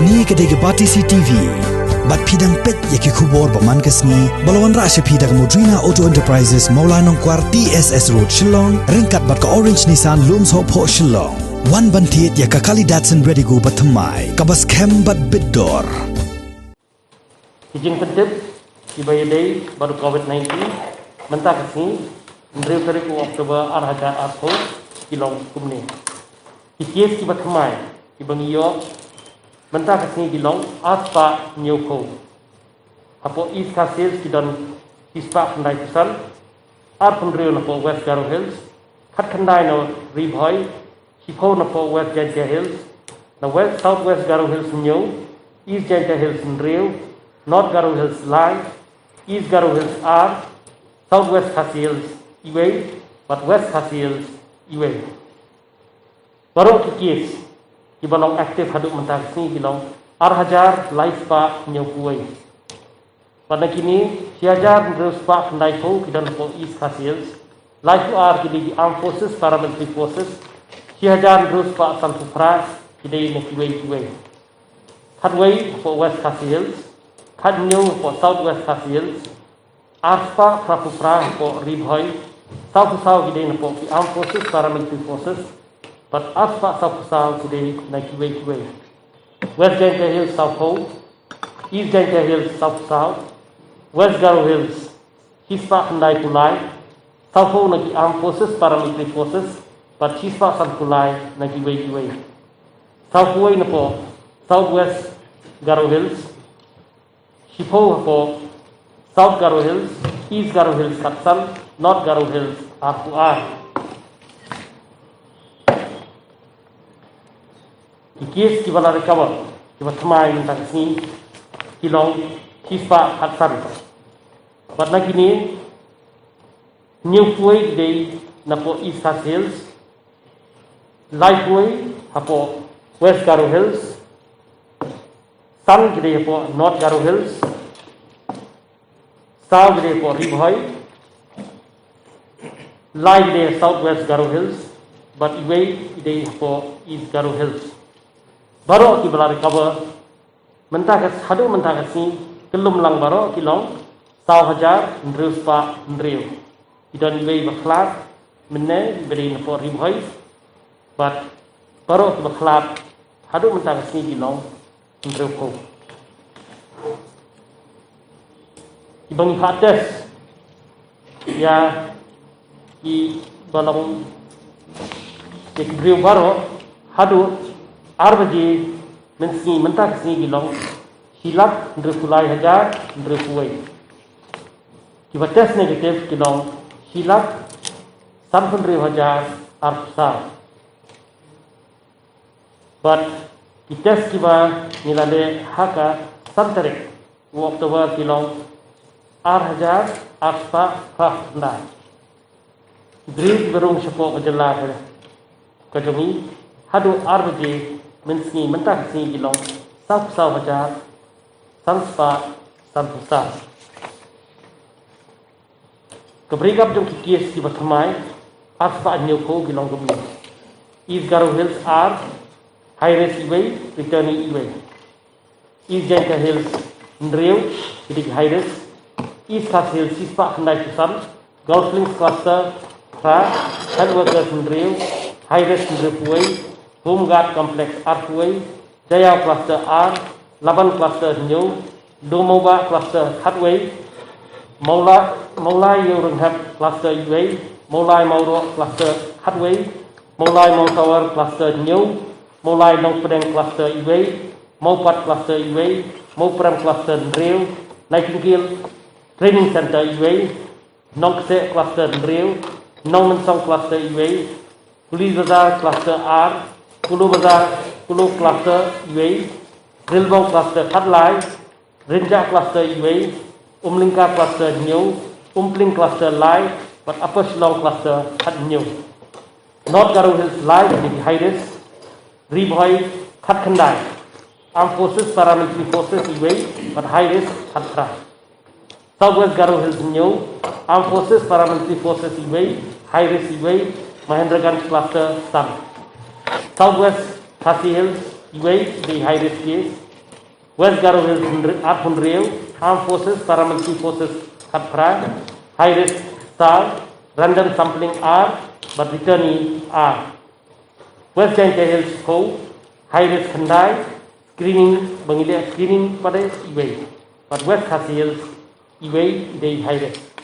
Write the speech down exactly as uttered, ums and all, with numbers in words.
Kane ka dei ka Batesi T V. Bad phi dang peit ïa ki khubor ba man ka sngi ba la wanrah sha phi da ka Modrina Auto Enterprises, Mawlai Nongkwar, T S S Road, Shillong, ryngkat bad ka Orange Nissan, Lumsohphoh, Shillong. Wan ban thied ïa ka kali Datsun Redigo ba thymmai, kaba skhem bad bit dor. Ki jingpyntip kiba ïadei bad u Covid nineteen mynta ka sngi, hynriew tarik u October ar hajar arphew, ki long kumne. Ki case kiba thymmai kiba ngi ïoh mynta ka sngi ki long arspah hynñiewphew. Hapoh East Khasi Hills ki don shispah khyndaiphew san, arphew hynriew na poh West Garo Hills, khatkhyndai na Ri Bhoi, shiphew na poh West Jaintia Hills, na West, South West Garo Hills hynñiew, East Jaintia Hills hynriew, North Garo Hills lai, East Garo Hills ar, South West Khasi Hills iwei, bad West Khasi Hills iwei. Baroh ki case kiba long active haduh mynta ka sngi ki long ar hajar lai spah hynñiewphew wei. Bad na kine, shi hajar hynriew spah khyndaiphew ki don hapoh East Khasi Hills, laiphew ar ki dei ki Armed Forces, Paramilitary Forces, shi hajar hynriew spah sanphew phra ki dei na kiwei kiwei. Khatwei hapoh West Khasi Hills, khathynñiew hapoh South West Khasi Hills, arspah phraphew phra hapoh Ri Bhoi, sawphew saw ki dei na poh ki Armed Forces, Paramilitary Forces, bad arspah sawphew saw ki dei na kiwei kiwei. West Jaintia Hills sawphew, East Jaintia Hills sawphew saw, West Garo Hills shispah khyndaiphew lai, sawphew na ki Armed Forces, Paramilitary Forces, bad shispah sanphew lai na kiwei kiwei. Sawphew wei na poh South West Garo Hills, shiphew hapoh South Garo Hills, East Garo Hills khatsan, North Garo Hills arphew ar. Ki case kiba la recover kiba thymmai mynta ka sngi ki long shispah khatsan. Bad na kine, hynñiewphew wei ki dei na poh East Khasi Hills, laiphew wei hapoh West Garo Hills, san ki dei hapoh North Garo Hills, saw ki dei hapoh Ri Bhoi, lai ki dei South West Garo Hills, bad iwei ki dei hapoh East Garo Hills. Baroh kiba la recover mynta ka, haduh mynta ka sngi, kyllum lang baroh ki long saw hajar hynriew spah hynriew. Ki don iwei ba khlad mynne, iba dei na poh Ri Bhoi, bad baroh kiba khlad haduh mynta ka sngi ki long hynriewphew. Kiba ngi phah test ïa kiba long, ïa ki briew baroh haduh ar baje mynsngi mynta ka sngi ki long shi lak hynriewphew lai hajar hynriewphew wei. Kiba test negative ki long shi lak sanphew hynriew hajar arphew saw. Bad ki test kiba ngi la leh ha ka san tarik u October ki long ar hajar arspah phra khyndai. Briew kiba rung shapoh ka jylla ka jong ngi haduh ar baje mynsngi mynta ka sngi ki long sawphew saw hajar sanspah sanphew saw. Ka breakup jong ki case kiba thymmai, arspah hynñiewphew ki long kumne: East Garo Hills ar, high risk iwei, returnee iwei. East Jaintia Hills hynriew, ki dei ki high risk. East Khasi Hills shispah khyndaiphew san, Golf Links Cluster phra, health workers hynriew, high risk hynriewphew wei, Home Guard Complex arphew wei, Jaïaw Cluster ar, Laban Cluster hynñiew, Domoba Cluster khatwei, Mawla-, Mawlai Ïewrynghep Cluster iwei, Mawlai Mawroh Cluster khatwei, Mawlai Mawsawar Cluster hynñiew, Mawlai Nongpdeng Cluster iwei, Mawpat Cluster iwei, Mawprem Cluster hynriew, Nightingale Training Center iwei, Nongkseh Cluster hynriew, Nongmynsong Cluster iwei, Police Bazar Cluster ar, Kulu Bazar, Kulu Cluster iwei, Rilbong Cluster khatlai, Rynjah Cluster iwei, Umlyngka Cluster hynñiew, Umpling Cluster lai, bad Upper Shillong Cluster khathynñiew. North Garo Hills lai, ki dei ki high risk, Ri Bhoi khatkhyndai, Armed Forces Paramilitary Forces iwei, bad high risk khatphra. South West Garo Hills hynñiew, Armed Forces Paramilitary Forces iwei, high risk iwei, Mahendraganj Cluster san. South West Khasi Hills iwei, dei high risk case, West Garo Hills hynriew, arphew hynriew, Armed Forces, Paramilitary Forces khatphra, high risk saw, random sampling ar, bad returnee ar. West Jaintia Hills hynriew, high risk khyndai, screening, ba ngi leh screening pat de iwei. Bad West Khasi Hills iwei i dei high risk.